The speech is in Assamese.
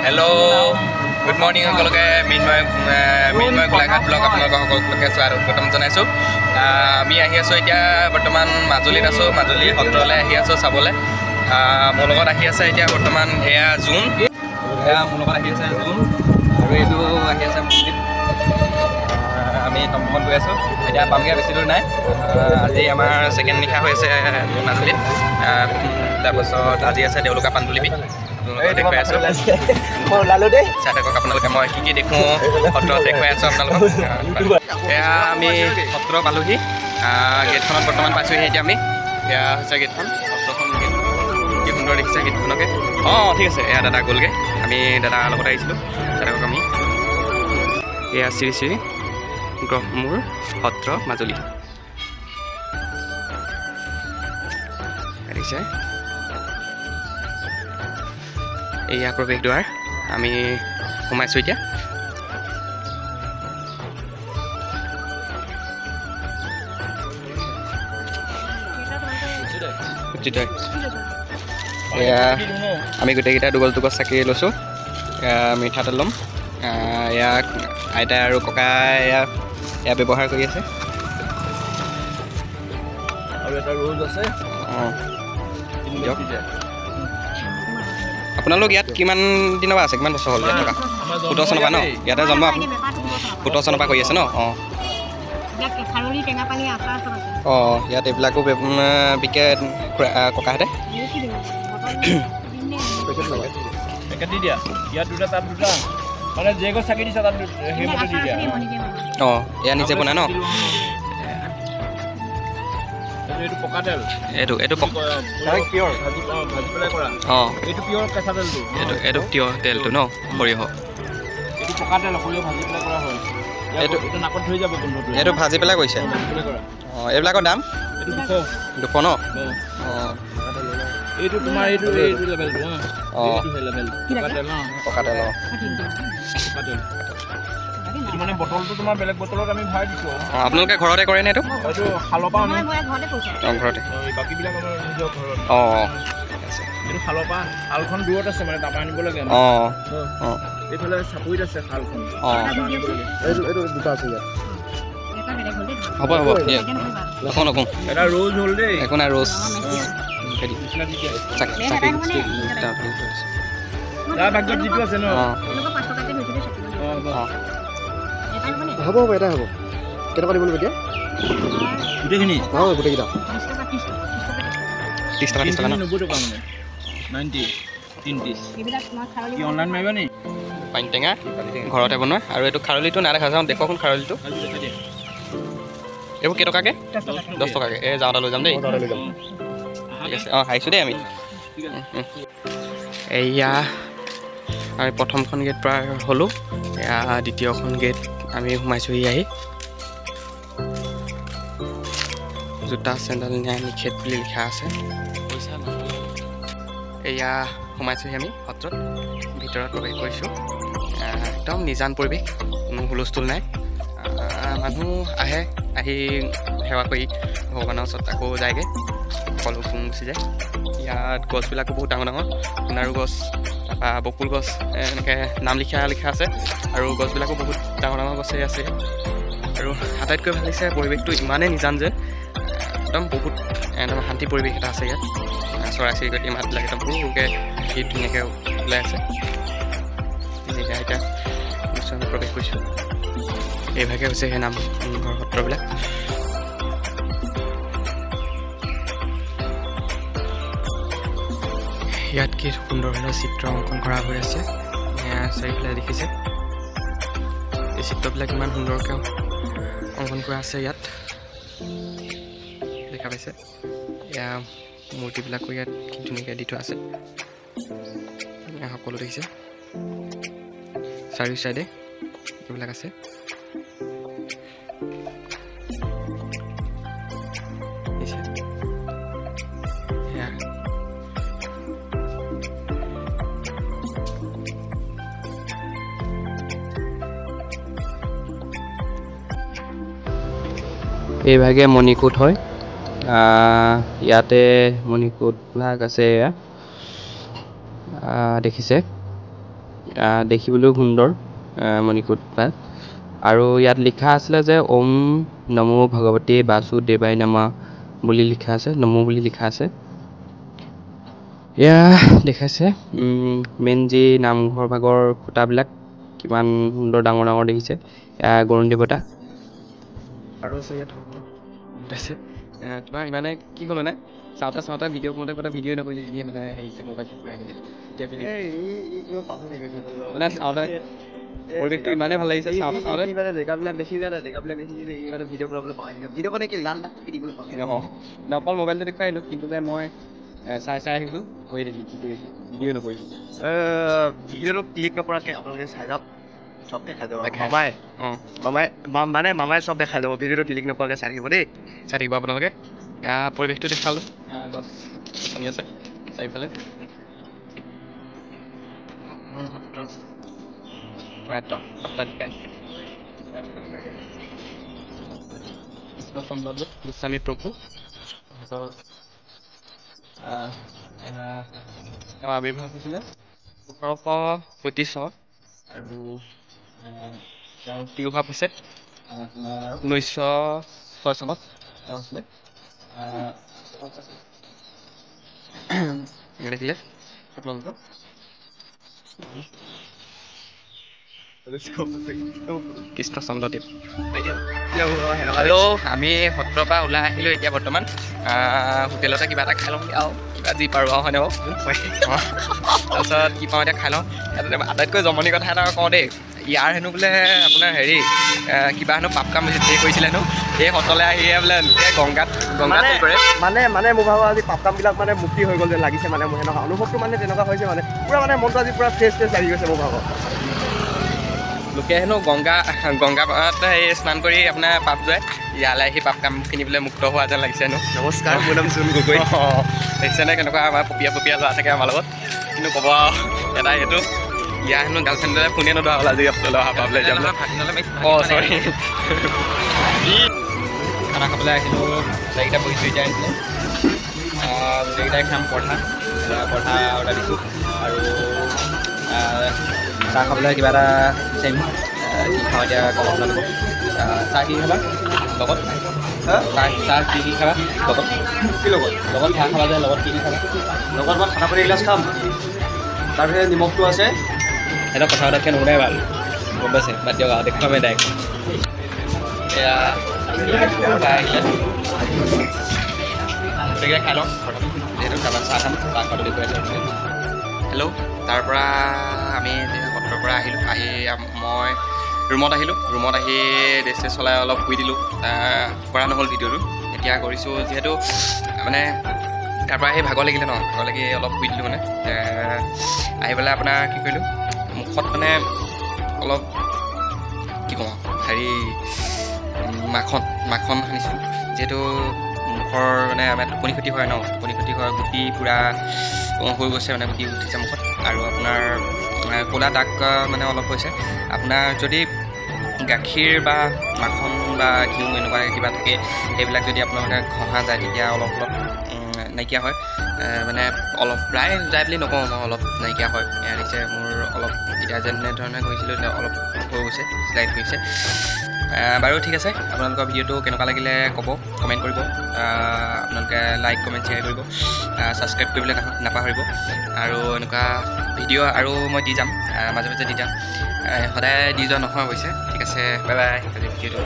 হেল্ল' গুড মৰ্ণিং সকলোকে মৃন্ময় মৃন্ময় গোলাঘাট ব্লগ আপোনালোকক সকলোকে স্বাগতম জনাইছোঁ। আমি আহি আছোঁ এতিয়া বৰ্তমান মাজুলীত আছোঁ, মাজুলী সত্ৰলৈ আহি আছোঁ চাবলৈ। মোৰ লগত আহি আছে এতিয়া বৰ্তমান এয়া জোন, এয়া মোৰ লগত আহি আছে জোন আৰু এইটো আহি আছে মন্দিৰ। আমি টমটমত গৈ আছোঁ, এতিয়া পামগৈ, বেছি দূৰ নাই। আজি আমাৰ ছেকেণ্ড নিশা হৈ আছে মাজুলীত। তাৰপাছত আজি আছে দেউলুকা পাণ্ডুলিপি, আপোনালোকক দেখুৱাই আছোঁ। চাই থাকক আপোনালোকে মই কি কি দেখোঁ সত্ৰত দেখুৱাই আছোঁ আপোনালোকক। এয়া আমি সত্ৰ পালোহি, গেটখনত বৰ্তমান পাইছোঁহি এতিয়া আমি। এয়া হৈছে গেটখন, সত্ৰখন গেট কি সুন্দৰ দেখিছে গেটখনকে। অঁ ঠিক আছে, এয়া দাদা গ'লগৈ, আমি দাদাৰ লগত আহিছিলোঁ। চাই থাকক আমি। এয়া শ্ৰী শ্ৰী গহমুৰ সত্ৰ মাজুলী দেখিছে। এয়া প্ৰৱেশদ্বাৰ, আমি সোমাইছোঁ এতিয়া। এয়া আমি গোটেইকেইটা দুগজ দুগজ চাকি লৈছোঁ, মিঠাতেল ল'ম। এয়া আইতাই আৰু ককাই এয়া এয়া ব্যৱহাৰ কৰি আছে। অঁ দিয়ক। আপোনালোক ইয়াত কিমান দিনৰ পৰা আছে, কিমান বছৰ হ'ল ইয়াত থকা? 17 চনৰ পৰা ন? ইয়াতে জন্ম আপুনি 17 চনৰ পৰা কৰি আছে ন? অঁ অঁ, ইয়াত এইবিলাকো বিকে ককাহঁতে। অঁ এয়া নিজে বনাই ন? এইটো এইটো অঁ এইটো এইটো পিয়ৰ তেলটো ন, সৰিয়হ। এইটো ভাজি পেলাই কৰিছে। অঁ এইবিলাকৰ দাম 200 ন? অঁ এইটো তোমাৰ এইটো এইটো লেভেলটো। অঁ পকা তেল। অঁ মানে বটলটো তোমাৰ বেলেগ বটলত আমি ভৰাই দিছোঁ। অঁ আপোনালোকে ঘৰতে কৰে নে এইটো? এইটো শালৰ পৰা আনো। অঁ ঘৰতে, বাকীবিলাক আমাৰ নিজৰ ঘৰত। অঁ এইটো শালৰ পৰা, শালখন দূৰত আছে মানে, তাৰপৰা আনিব লাগে। অঁ অঁ এইফালে চাপৰিত আছে শালখন। অঁ এইটো এইটো দুটা আছে ইয়াত। হ'ব হ'ব, নকওঁ নকওঁ। এটা ৰ'জ হ'ল দেই। একো নাই, ৰ'জ যিটো আছে ন। অঁ হ'ব হ'ব, এটাই হ'ব। কেনেকুৱা দিব লাগিব এতিয়া? গোটেইখিনি? অঁ গোটেইকেইটা 30 টকা, 30 টকা ন? 90 টকা মানে 90, 3 পিচ। কি অনলাইন মাৰিবা নি? পানী টেঙা ঘৰতে বনোৱা। আৰু এইটো খাৰলিটো নাই দেখা, যাওঁ দেখুৱাচোন খাৰলিটো। এইবোৰ কেইটকাকৈ? 10 টকাকৈ। এই যাওঁতে লৈ যাম দেই। ঠিক আছে, অঁ আহিছোঁ দেই আমি। এয়া আমি প্ৰথমখন গেট পাৰ হ'লোঁ, এয়া দ্বিতীয়খন গেট আমি সোমাইছোঁহি আহি। জোতা চেণ্ডেল নিয়া নিষেধ বুলি লিখা আছে। এয়া সোমাইছোঁহি আমি সত্ৰত, ভিতৰত প্ৰৱেশ কৰিছোঁ। একদম নিজান পৰিৱেশ, কোনো হুলস্থুল নাই। মানুহ আহে, আহি সেৱা কৰি ভগৱানৰ ওচৰত আকৌ যায়গৈ, সকলো গুচি যায়। ইয়াত গছবিলাকো বহুত ডাঙৰ ডাঙৰ, সোণাৰু গছ, তাৰপৰা বকুল গছ, এনেকৈ নাম লিখা লিখা আছে। আৰু গছবিলাকো বহুত ডাঙৰ ডাঙৰ গছেই আছে। আৰু আটাইতকৈ ভাল লাগিছে পৰিৱেশটো ইমানেই নিজান যে একদম বহুত একদম শান্তি পৰিৱেশ এটা আছে ইয়াত। চৰাই চিৰিকটি মাতবিলাক একদম সৰুকৈ কি ধুনীয়াকৈ ওলাই আছে। এতিয়া এতিয়া নিশ্চয় আমি প্ৰৱেশ কৰিছোঁ। এইভাগে হৈছে সেই নামঘৰ সত্ৰবিলাক। ইয়াত কি সুন্দৰ সুন্দৰ চিত্ৰ অংকন কৰা হৈ আছে চাৰিওফালে দেখিছে। এই চিত্ৰবিলাক ইমান সুন্দৰকৈ অংকন কৰা আছে ইয়াত, দেখা পাইছে। এয়া মূৰ্তিবিলাকো ইয়াত কি ধুনীয়াকৈ দি থোৱা আছে, সকলো দেখিছে। চাৰিও চাইডে এইবিলাক আছে। এইভাগে মণিকূট হয়। ইয়াতে মণিকূট ভাগ আছে, এয়া দেখিছে। দেখিবলৈও সুন্দৰ মণিকূট ভাগ। আৰু ইয়াত লিখা আছিলে যে ওম নমো ভগৱতী বাসুদেৱায় নমঃ বুলি লিখা আছে, নমো বুলি লিখা আছে। এয়া দেখাইছে মেইন যি নামঘৰ ভাগৰ খুঁটাবিলাক কিমান সুন্দৰ ডাঙৰ ডাঙৰ দেখিছে। এয়া গৰুণ দেৱতা আৰু আছে ইয়াত আছে। তোমাৰ ইমানে কি ক'লো মানে চাওঁতে চাওঁতে ভিডিঅ' কৰোঁতে কৰোঁতে ভিডিঅ' নকৰিলে এনেই মানে হেৰি মোবাইল মানে চাওঁতে পৰিৱেশটো ইমানেই ভাল লাগিছে। চাওঁতে চাওঁতে জেগাবিলাক দেখি যায়, জেগাবিলাক দেখি ভিডিঅ' বনাবলৈ পাহৰি ভিডিঅ' মানে কি লাল দিবলৈ পাহৰি অকল মোবাইলটো দেখুৱাই আহিলোঁ, কিন্তু যে মই চাই চাই আহিলোঁ কৰি দিলোঁ ভিডিঅ' নকৰিলোঁ। ভিডিঅ'টো ক্লিক নকৰাকৈ আপোনালোকে চাই যাওক, চব দেখাই যাব। মামাই মামাই মানে মামাই চব দেখাই যাব, ভিডিঅ'টো ক্লিক নকৰাকৈ চাই থাকিব দেই, চাই থাকিব আপোনালোকে। পৰিৱেশটো দেখালোঁ, গছ গছনি আছে চাৰিওফালে। কৃষ্ণচন্দ্ৰ গোস্বামী প্ৰভু তেওঁ আৱিৰ্ভাৱ হৈছিলে 1735 চনত আৰু তেওঁৰ তিৰোভাৱ হৈছে 1906 চনত তেওঁ আছিলে। দেখিলে আপোনালোকক কৃষ্ণচন্দ্ৰদেৱ। হেল্ল', আমি সত্ৰৰ পৰা ওলাই আহিলোঁ। এতিয়া বৰ্তমান হোটেলতে কিবা এটা খাই লওঁ আৰু কিবা যি পাৰোঁ আৰু, হয়নে বাৰু? তাৰপিছত কি পাওঁ এতিয়া খাই লওঁ। আটাইতকৈ জমনি কথা এটা কওঁ দেই, ইয়াৰ হেনো বোলে আপোনাৰ হেৰি কিবা হেনো পাপ কাম ধেৰ কৰিছিলে হেনো, এই সত্ৰলৈ আহিয়ে বোলে লোকে গংগাত গংগাত কৰে। মানে মানে মোৰ ভাবোঁ আজি পাপ কামবিলাক মানে মুক্তি হৈ গ'ল যেন লাগিছে, মানে মোৰ সেনেকুৱা অনুভৱটো মানে তেনেকুৱা হৈছে, মানে পূৰা মানে মনটো আজি পূৰা ফ্ৰেছ ফ্ৰেছ লাগি গৈছে মোৰ ভাগৰ। লোকে হেনো গংগাত এই স্নান কৰি আপোনাৰ পাপ যায়, ইয়ালৈ আহি পাপ কামখিনি বোলে মুক্ত হোৱা যেন লাগিছে হেনো। নমস্কাৰ, মোৰ নাম জোন গগৈ। দেখিছেনে কেনেকুৱা আমাৰ পপীয়া পপীয়া ল'ৰা থাকে আমাৰ লগত, কিন্তু ক'ব এটা এইটো ইয়াৰ হেনো গাৰ্লফ্ৰেণ্ডে ফোনে নধৰা হ'ল আজি সত্ৰলৈ অহা পৰা বোলে। অঁ চৰি, খানা খাবলৈ আহিলোঁ, গোটেইকেইটা বহিছোঁ এতিয়া আহিছিলে। গোটেইকেইটাই খাম পৰঠা, পৰঠা অৰ্ডাৰ দিছোঁ আৰু চাহ খাবলৈ কিবা এটা বিচাৰিম, কি খাওঁ এতিয়া ক'ম আপোনালোকক। চাহ কি খাবা লগত? চাহ কি কি খাবা লগত? কি লগত? লগত চাহ খাবা যে লগত কি কি খাবা? লগত মই ঠাণ্ডা পানী এগিলাচ খাম, তাৰপিছত নিমখটো আছে। সিহঁতক কথা পতাতকৈ নুশুনাই ভাল, গম পাইছে? বাদ দিয়ক আৰু দেখুৱামেই ডাইৰেক্ট। এয়া আহিলে গোটেইকেইটা খাই লওঁ প্ৰথম, যিহেতু তাৰপৰা চাহ খাম, চাহ খোৱাটো দেখুৱাই আছোঁ। হেল্ল', তাৰপৰা আমি সত্ৰৰ পৰা আহিলোঁ, আহি মই ৰুমত আহিলোঁ। ৰুমত আহি ড্ৰেছ চেছ চলাই অলপ শুই দিলোঁ, কৰা নহ'ল ভিডিঅ'টো। এতিয়া কৰিছোঁ যিহেতু মানে তাৰপৰা আহি ভাগৰ লাগিলে ন, ভাগৰ লাগি অলপ শুই দিলোঁ। মানে আহি পেলাই আপোনাৰ কি কৰিলোঁ, মুখত মানে অলপ কি কওঁ হেৰি মাখন মাখন সানিছিলোঁ, যিহেতু মুখৰ মানে আমাৰ টোপনি ক্ষতি হয় ন, টোপনি ক্ষতি হয়, গুটি পূৰা হৈ গৈছে, মানে গুটি উঠিছে মুখত। আৰু আপোনাৰ ক'লা দাগ মানে অলপ হৈছে। আপোনাৰ যদি গাখীৰ বা মাখন বা ঘিউ এনেকুৱা কিবা থাকে, সেইবিলাক যদি আপোনালোকে ঘঁহা যায় তেতিয়া অলপ অলপ নাইকিয়া হয়, মানে অলপ প্ৰায় যায় বুলি নকওঁ মই, অলপ নাইকিয়া হয়। এয়া দিছে মোৰ অলপ এতিয়া যেনেধৰণে ঘঁহিছিলোঁ অলপ হৈ গৈছে, শ্লাইড হৈছে। বাৰু ঠিক আছে, আপোনালোকৰ ভিডিঅ'টো কেনেকুৱা লাগিলে ক'ব, কমেণ্ট কৰিব, আপোনালোকে লাইক কমেণ্ট শ্বেয়াৰ কৰিব, ছাবস্ক্ৰাইব কৰিবলৈ নাপাহৰিব। আৰু এনেকুৱা ভিডিঅ' আৰু মই দি যাম, মাজে মাজে দি যাম, সদায় দি যোৱা নহয় অৱশ্যে। ঠিক আছে, বাই বাই। আজি ভিডিঅ'টো